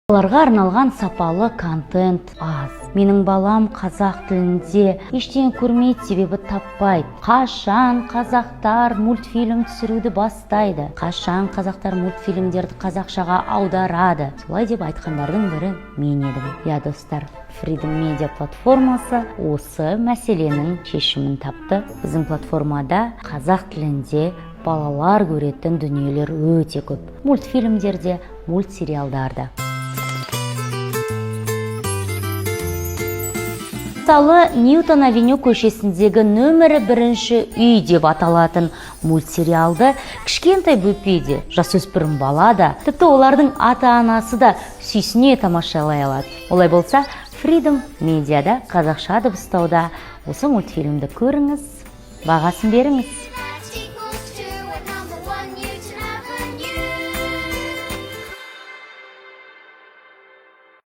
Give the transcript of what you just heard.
Оларға арналған сапалы контент аз. Менің балам қазақ тілінде ештеңе көрмейді, себебі таппайды. Қашан қазақтар мультфильм түсіруді бастайды? Қашан қазақтар мультфильмдерді қазақшаға аударады? Солай деп айтқандардың бірі мен едім. Иә, достар, Freedom Media платформасы осы мәселенің шешімін тапты. Біздің платформада қазақ тілінде балалар көретін дүниелер өте көп. Мультфильмдер де, мультсериалдар да. Мысалы, Ньютон Авеню көшесіндегі нөмірі бірінші үй деп аталатын мультсериалды кішкентай бөпе де, жасөспірім бала да, тіпті олардың ата-анасы да сүйсіне тамашалай алады. Олай болса, Freedom Медиада қазақша дыбыстауда осы мультфильмді көріңіз, бағасын беріңіз.